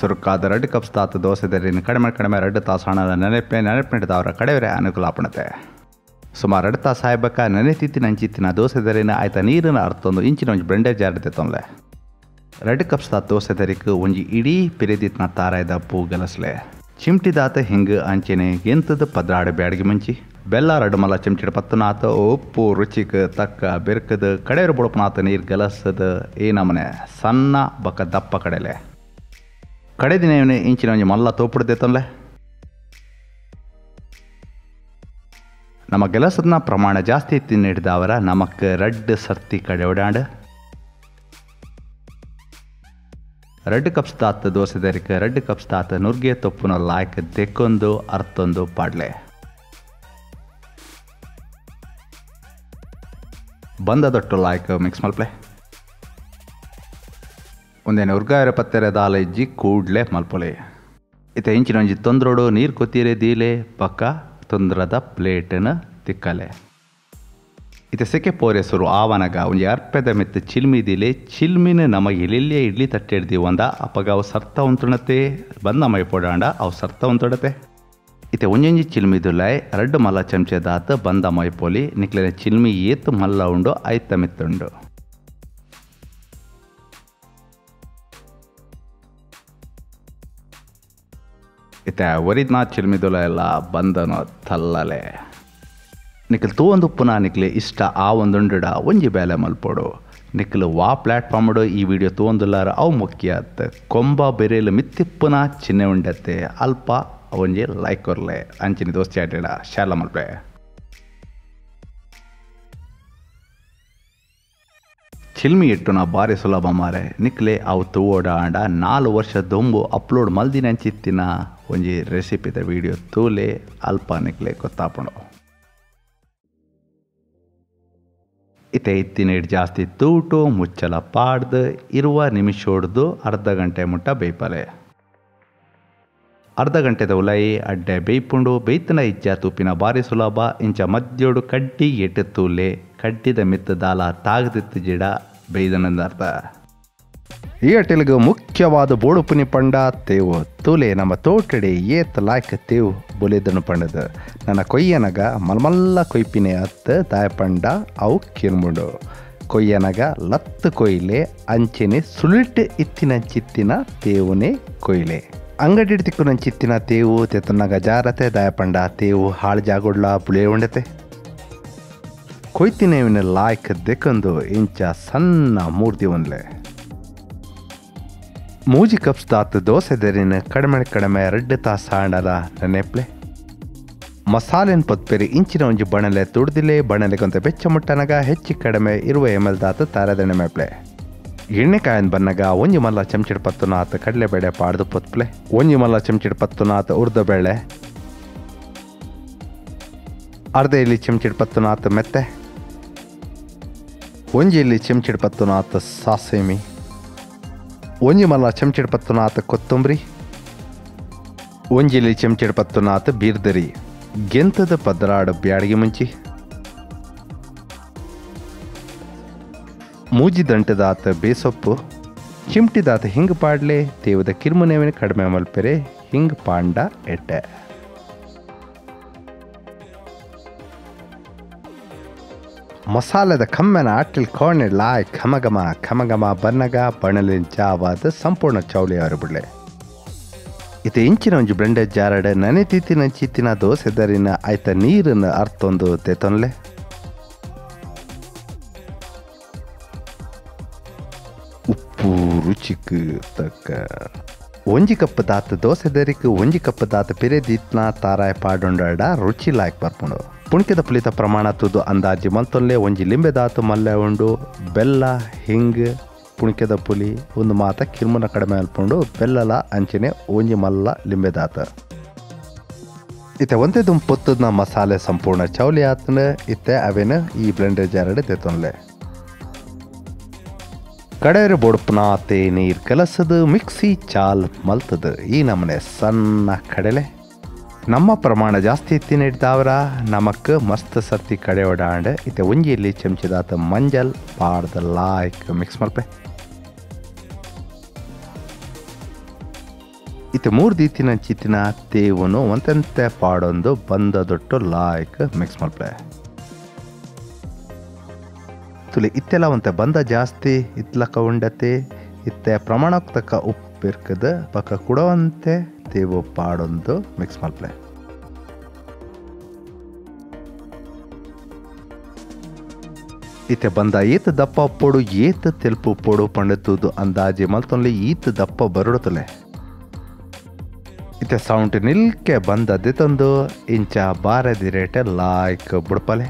ಸುರುಕಾದ 2 cups ದಾತು dosa ದರಿನ ಕಡಿಮೆ ಕಡಿಮೆ 2 ತಾಸು ಹಣದ ನೆನಪೆ ನೆನಪಿಡ್ದವರ ಕಡೆಯವರೇ ಅನುಕೂಲ ಆಪಣತೆ. ಸುಮಾರು 2 ತಾಸು ಆಯ್ಬೇಕ ನೆನೆತಿತ್ತಿನ ಅಂಚಿತ್ತಿನ ದೋಸೆ ದರಿನ ಆಯ್ತ ನೀರಿನ ಅರ್ಥೊಂದು ಇಂಚಿನ ಒಂಜಿ ಬ್ಲೆಂಡರ್ ಜಾರ್ ತೊಂದರೆ. 2 ಕಪ್ಸ್ ದಾತು ದೋಸೆ ದರಿಕ್ ಒಂಜಿ ಇಡೀ ಪಿರಿದಿತ್ನ ತಾರಾಯ್ದ ಪೂ ಗಲಸ್ಲೆ. ಚಿಮ್ಟಿದಾತ ಹಿಂಗೆ ಅಂಚೆನೆ ಗೆಂತದ 12 ಬ್ಯಾಡಿಗೆ ಮುಂಚಿ ಬೆಲ್ಲ 2 ಮಲ್ಲ ಚಿಮ್ಚಿಡ ಪತ್ತನಾತ ಉಪ್ಪು ರುಚಿಕ್ ತಕ್ಕ ಬೆರ್ಕದ ಕಡೆಯರು ಬೊಡಪನಾತ ನೀರು ಗಲಸದ ಈ ನಮನೆ ಸಣ್ಣ ಬಕ್ಕ ದಪ್ಪ ಕಡೆಲೆ. ಕಡೆ ದಿನ ಇಂಚಿನ ಒಂಜಿ ಮಲ್ಲ ತೋಪುಡ್ದೆ ತೊಂದರೆ. ನಮ್ಮ ಕೆಲಸದ ಪ್ರಮಾಣ ಜಾಸ್ತಿ ತಿನ್ನಿಡ್ದವರ ನಮಕ್ 2 ಸರ್ತಿ ಕಡೆ ಓಡಾಂಡ. 2 ಕಪ್ಸ್ ದಾತ ದೋಸೆ ದರಿಕ 2 ಕಪ್ಸ್ ದಾತ ನುರ್ಗೆ ತೊಪ್ಪುನ ಲಾಯ್ಕ್ ದೆಕ್ಕೊಂದು ಅರ್ಥೊಂದು ಪಾಡ್ಲೆ. ಬಂದ ದೊಟ್ಟು ಲಾಯ್ಕ್ ಮಿಕ್ಸ್ ಮಲ್ಪ್ಲೆ. ಒಂದೇನು ಉರ್ಗಾಯರ ಪತ್ತೆರೆ ದಾಲ ಇಜ್ಜಿ ಕೂಡ್ಲೆ ಮಲ್ಪೊಲೆ. ಇತ್ತ ಇಂಚಿನ ಒಂಜಿ ತೊಂದ್ರೋಡು ನೀರು ಕೊತ್ತೀರೆ ದೀಲೆ ಪಕ್ಕ ತೊಂದ್ರದ ಪ್ಲೇಟನ ತಿಕ್ಕಲೆ. ಇತ್ತ ಸೆಕೆ ಪೋರೆ ಸುರು ಆವನಗ ಒಂಜಿ ಅರ್ಪೆದ ಮೆತ್ತ ಚಿಲ್ಮಿ ದೀಲೆ ಚಿಲ್ಮಿನ ನಮ ಎಲೆಲ್ಲೇ ಇಡ್ಲಿ ತಟ್ಟೆ ಹಿಡ್ದಿ ಒಂದ ಅಪ್ಪಗ ಅವು ಸರ್ತ ಉಂತುಣತೆ ಬಂದ ಮೈ ಪೋಡಾಂಡ ಅವು ಸರ್ತ ಉಂತುಡತೆ. ಇತ್ತೆ ಒಂಜೊಂಜಿ ಚಿಲ್ಮಿದುಲಾಯ್ 2 ಮಲ್ಲ ಚಮಚೆ ದಾತ ಬಂದ ಮೈಪೋಲಿ ನಿಕ್ಲೆನ ಚಿಲ್ಮಿ ಏತು ಮಲ್ಲ ಉಂಡು ಐತ ಮಿತ್ತುಂಡು. ಇತ್ತೆ ಒರಿದ್ನ ಚಿಲ್ಮಿದುಲ ಎಲ್ಲ ಬಂದನೋ ತಲ್ಲಲೆ. ನಿಕ್ಲು ತೂವೊಂದು ಪುನಃ ನಿಕ್ಲೆ ಇಷ್ಟ ಆ ಒಂದುಂಡುಡ ಒಂಜಿ ಬೇಲೆ ಮಲ್ಪೋಡು. ನಿಕ್ಲು ವಾ ಪ್ಲಾಟ್ಫಾರ್ಮ್ಡು ಈ ವಿಡಿಯೋ ತೂವೊಂದುಲ್ಲಾರ ಅವು ಮುಖ್ಯ ಅತ್ತ ಕೊಂಬ ಬೆರೆಲು ಮಿತ್ತಿಪ್ಪುನ ಚಿನ್ನೆ ಉಂಡತ್ತೆ ಅಲ್ಪ ಒಂಜಿ ಲೈಕ್ ಕೊರ್ಲೆ ಅಂಚಿನ ದೋಸ್ತಿ ಆಟಿಡ ಶೇರ್ಲ ಮಲ್ಪೆ. ಚಿಲ್ಮಿ ಇಟ್ಟುನ ಬಾರಿ ಸುಲಭ ಮಾರೆ. ನಿಕ್ಲೆ ಅವು ತೂವೋಡ 4 ವರ್ಷ ದೊಂಬು ಅಪ್ಲೋಡ್ ಮಲ್ದಿನ ಅಂಚಿತ್ತಿನ ಒಂಜಿ ರೆಸಿಪಿದ ವಿಡಿಯೋ ತೂಲೆ ಅಲ್ಪ ನಿಕ್ಲೆ ಗೊತ್ತಾಪಣು. ಇತ್ತೆ ಇತ್ತಿನ ಇಟ್ಟು ಜಾಸ್ತಿ ತೂಟು ಮುಚ್ಚಲ ಪಾಡ್ದು 20 ನಿಮಿಷ ಹೊಡ್ದು ಅರ್ಧ ಗಂಟೆ ಮುಟ್ಟ ಬೇಯ್ಪಲೆ. ಅರ್ಧ ಗಂಟೆದ ಉಲೈ ಅಡ್ಡೆ ಬೇಯ್ಪುಂಡು. ಬೇಯ್ತನ ಇಜ್ಜ ತೂಪಿನ ಬಾರಿ ಸುಲಭ. ಇಂಚ ಮದ್ಯೋಡು ಕಡ್ಡಿ ಎಟ್ಟು ತೂಲೆ ಕಡ್ಡಿದ ಮಿತ್ತ ದಾಲ ತಾಗದಿತ್ತು ಜಿಡ ಬೇಯ್ದನಂದ ಅರ್ಥ. ಈ ಅಟೆಲ್ಗೆ ಮುಖ್ಯವಾದ ಬೋಡುಪುನಿ ಪಂಡ ತೇವು ತೂಲೆ ನಮ್ಮ ತೋಟಡೆ ಏತ್ ಲಾಯ್ಕ್ ತೇವು ಬೊಲೆದನು ಪಂಡದ. ನನ್ನ ಕೊಯ್ಯನಗ ಮಲ್ಮಲ್ಲ ಕೊಯ್ಪಿನೆ ಅತ್ತ ದಾಯ ಪಂಡ ಅವು ಕಿರ್ಮುಂಡು. ಕೊಯ್ಯನಗ ಲತ್ತು ಕೊಯ್ಲೆ ಅಂಚೆನೆ ಸುಳಿಟ್ಟು ಇತ್ತಿನ ಚಿತ್ತಿನ ತೇವುನೇ ಕೊಯ್ಲೆ. ಅಂಗಡಿ ತಿಕ್ಕುನ ಚಿತ್ತಿನ ತೇವು ತೆತ್ತನಾಗ ಜಾರತೆ ದಾಯಪಂಡ ತೇವು ಹಾಳು ಜಾಗೊಡ್ಲ ಪುಳಿಯ ಉಂಡತೆ. ಕೊಯ್ತಿನೇವಿನ ಲಾಯ್ಕ್ ದೆಕ್ಕೊಂದು ಇಂಚ ಸಣ್ಣ ಮೂರ್ತಿ ಒಂದ್ಲೆ. 3 ಕಪ್ಸ್ ದಾತು ದೋಸೆ ದರಿನ ಕಡಿಮೆ ಕಡಿಮೆ 2 ತಾಸು ಹಾಂಡಲ ನೆನೆಪ್ಲೆ. ಮಸಾಲೆನ್ ಪೊತ್ಪೆರಿ ಇಂಚಿನ ಒಂಜಿ ಬಣಲೆ ತುಡ್ದಿಲೆ ಬಣಲೆ ಕೊಂತ ಬೆಚ್ಚ ಮುಟ್ಟನಗ ಹೆಚ್ಚು ಕಡಿಮೆ 20 ml ದಾತು ತಾರದೆಣ್ಣೆ ಮೇಪ್ಲೆ. ಎಣ್ಣೆಕಾಯನ್ ಬನ್ನಗ ಒಂಜಿ ಮಲ್ಲ ಚಮಚಿಡ ಪತ್ತುನಾತ ಕಡಲೆಬೇಳೆ ಪಾಡ್ದು ಪೊತ್ಪ್ಲೆ. ಒಂಜಿ ಮಲ್ಲ ಚಮಚಿಡ ಪತ್ತುನಾತ ಉರ್ದ ಬೇಳೆ, ಅರ್ಧ ಇಲ್ಲಿ ಚಮಚಿಡ ಪತ್ತುನಾತ ಮೆತ್ತೆ, ಒಂಜಿ ಇಲ್ಲಿ ಚಮಚಿಡ ಪತ್ತುನಾತ ಸಾಸೇಮಿ, ಒಂಜಿ ಮಲ್ಲ ಚಮಚಿಡ ಪತ್ತುನಾತ ಕೊತ್ತಂಬರಿ, ಒಂಜಿ ಇಲ್ಲಿ ಚಮಚಿಡ ಪತ್ತುನಾತ ಬೀರ್ದರಿ. ಗೆಂತದ 12 ಬ್ಯಾಡಿಗೆ ಮುಂಚಿ. ಮೂಜಿ ದಂಟದಾತ ಬೇಸೊಪ್ಪು ಚಿಮ್ಟಿದಾತ ಹಿಂಗೆ ಪಾಡ್ಲೆ. ತೇವದ ಕಿರ್ಮುನೇವಿನ ಕಡಿಮೆ ಮಲ್ಪೆರೆ ಹಿಂಗೆ ಪಾಂಡ ಎಟ್ಟೆ. ಮಸಾಲೆದ ಕಮ್ಮೆನ ಅಟ್ಟಿಲ್ ಕೋಣೆ ಲಾಯ್ ಘಮಘಮ ಘಮಘಮ ಬನ್ನಗ ಬಣಲಿನ ಚಾವಾದ ಸಂಪೂರ್ಣ ಚೌಲಿ ಅವರು ಬಿಡ್ಲೆ. ಇತ್ತೆ ಇಂಚಿನ ಒಂಜಿ ಬ್ಲೆಂಡರ್ ಜಾರಡೆ ನನೆತಿತ್ತಿನ ಚಿತ್ತಿನ ದೋಸೆ ದರಿನ ಆಯ್ತ ನೀರನ್ನು ಅರ್ಥೊಂದು ತೆತ್ತೊನ್ಲೆ. ಉಪ್ಪು ರುಚಿಕ್ ತಕ್ಕ. ಒಂಜಿ ಕಪ್ ದಾತ ದೋಸೆ ದರಿಕ್ ಒಂಜಿ ಕಪ್ ದಾತ ಪಿರೆದಿತ್ನ ತಾರಾಯ ಪಾಡೊಂಡಾಡ ರುಚಿ ಲಾಯ್ಕ್ ಬರ್ಪುಂಡು. ಪುಣ್ಕೆದ ಪುಲಿತ ಪ್ರಮಾಣ ತುದು ಅಂದಾಜಿ ಮಲ್ತೊಲ್ಲೆ. ಒಂಜಿ ಲಿಂಬೆ ದಾತು ಮಲ್ಲೆ ಉಂಡು. ಬೆಲ್ಲ ಹಿಂಗ್ ಪುಣ್ಕೆದ ಪುಲಿ ಒಂದು ಮಾತ ಕಿರ್ಮುನ ಕಡಿಮೆ ಅಲ್ಪುಂಡು. ಬೆಲ್ಲಲ ಅಂಚನೆ ಒಂಜಿ ಮಲ್ಲ ಲಿಂಬೆ ದಾತ. ಇತ್ತೆ ಒಂದೇ ದುಂಬು ಪೊತ್ತುದ್ನ ಮಸಾಲೆ ಸಂಪೂರ್ಣ ಚೌಲಿ ಆತನ. ಇತ್ತೆ ಅವೇನ ಈ ಬ್ಲೆಂಡರ್ ಜಾರಡೆ ತೆತ್ತೊನ್ಲೆ. ಕಡೆಯರು ಬೊಡ್ಪುನಾತೆ ನೀರು ಕಲಸದು ಮಿಕ್ಸಿ ಚಾಲ್ ಮಲ್ತದು. ಈ ನಮನೆ ಸಣ್ಣ ಕಡಲೆ. ನಮ್ಮ ಪ್ರಮಾಣ ಜಾಸ್ತಿ ಇತ್ತಿನ ಹಿಡ್ದಾವ್ರ ನಮಕ್ ಮಸ್ತ್ ಸರ್ತಿ ಕಡೆ ಓಡಾಂಡ್. ಇತ್ತೆ ಒಂಜಿ ಇಲ್ಲಿ ಚಮಚದಾತ ಮಂಜಲ್ ಪಾಡ್ದ ಲಾಯ್ಕ್ ಮಿಕ್ಸ್ ಮಲ್ಪೆ. ಇತ್ತೆ ಮೂರು ದೀತಿನ ಚಿತ್ತಿನ ತೇವನು ಒಂತೆಂತೆ ಪಾಡೊಂದು ಬಂದದೊಟ್ಟು ಲಾಯ್ಕ್ ಮಿಕ್ಸ್ ಮಲ್ಪಲೆ. ತುಲೆ ಇತ್ತೆಲ್ಲ ಒಂತೆ ಬಂದ ಜಾಸ್ತಿ ಇತ್ಲಕ ಉಂಡತೆ ಇತ್ತೆ ಪ್ರಮಾಣಕ್ಕೆ ತಕ್ಕ ಉಪ್ಪಿರ್ಕದ ಪಕ್ಕ ಕುಡವಂತೆ ತೇವು ಪಾಡೊಂದು ಮಿಕ್ಸ್ ಮಲ್ಪಲೆ. ಇತ್ತೆ ಬಂದ ಏತ್ ದಪ್ಪ ಉಪ್ಪೋಡು ಏತ್ ತೆಲ್ಪು ಉಪ್ಪೋಡು ಪಂಡತೂದು ಅಂದಾಜೆ ಮಲ್ತೊನ್ಲೆ ಈತ್ ದಪ್ಪ ಬರುಡುತ್ತಲೆ. ಇತ್ತೆ ಸೌಂಟ್ ನಿಲ್ಕೆ ಬಂದ ದೆತೊಂದು ಇಂಚ ಬಾರದಿರೇಟೆ ಲಾಯ್ಕ್ ಬುಡ್ಪಲೆ.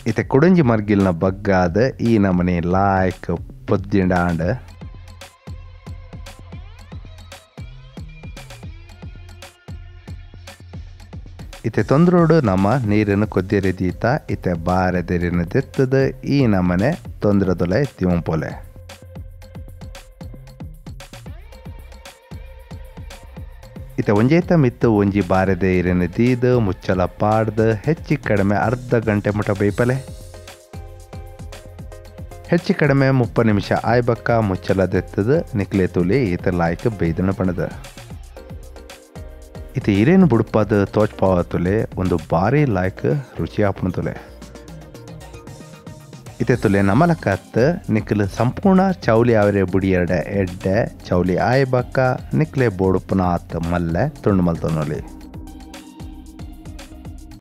ಇತ್ತೆ ಕುಡಂಜಿ ಮರ್ಗಿಲ್ನ ಬಗ್ಗಾದ ಈ ನಮನೆ ಲಾಯ್ಕ್ ಪೊದ್ದಿಂಡಾಂಡ್. ಇತ್ತೆ ತೊಂದ್ರೋಡು ನಮ್ಮ ನೀರನ್ನು ಕೊದ್ದಿರಿ ದೀತ ಇತ್ತೆ ಬಾರೆದಿರಿನ ದೆತ್ತದ ಈ ನಮನೆ ತೊಂದ್ರದೊಲೆ ತಿಂಪೊಲೆ. ಇತ್ತೆ ಒಂಜೇತ ಮಿತ್ತು ಒಂಜಿ ಬಾರೆದೆ ಇರಿನ ದೀದ ಮುಚ್ಚಲ ಪಾಡ್ದು ಹೆಚ್ಚು ಕಡಿಮೆ ಅರ್ಧ ಗಂಟೆ ಮುಟ ಬೇಯ್ಪಲೆ. ಹೆಚ್ಚು ಕಡಿಮೆ 30 ನಿಮಿಷ ಆಯ್ಬಕ್ಕ ಮುಚ್ಚಲ ದೆತ್ತದ ನಿಕ್ಲೆ ತುಲಿ ಈತ ಲಾಯ್ಕ್ ಬೇಯ್ದನ ಪಣದ. ಇತ್ತೆ ಇರೇನು ಬುಡ್ಪಾದ ತೋಚ್ಪಾವ ತುಲೆ ಒಂದು ಬಾರಿ ಲಾಯ್ಕ್ ರುಚಿ ಆಪಣ ತುಲೆ. ಇತ್ತೆ ತುಲೆ ನಮಲಕತ್ ನಿಕ್ಲು ಸಂಪೂರ್ಣ ಚೌಲಿ ಅವರೆ ಬುಡಿಯರಡೆ ಎಡ್ಡೆ ಚೌಲಿ ಆಯ್ಬಕ್ಕ ನಿಕ್ಲೆ ಬೋಡುಪುನ ಆತ್ ಮಲ್ಲೆ ತುಂಡು ಮಲ್ತೊನೊಲಿ.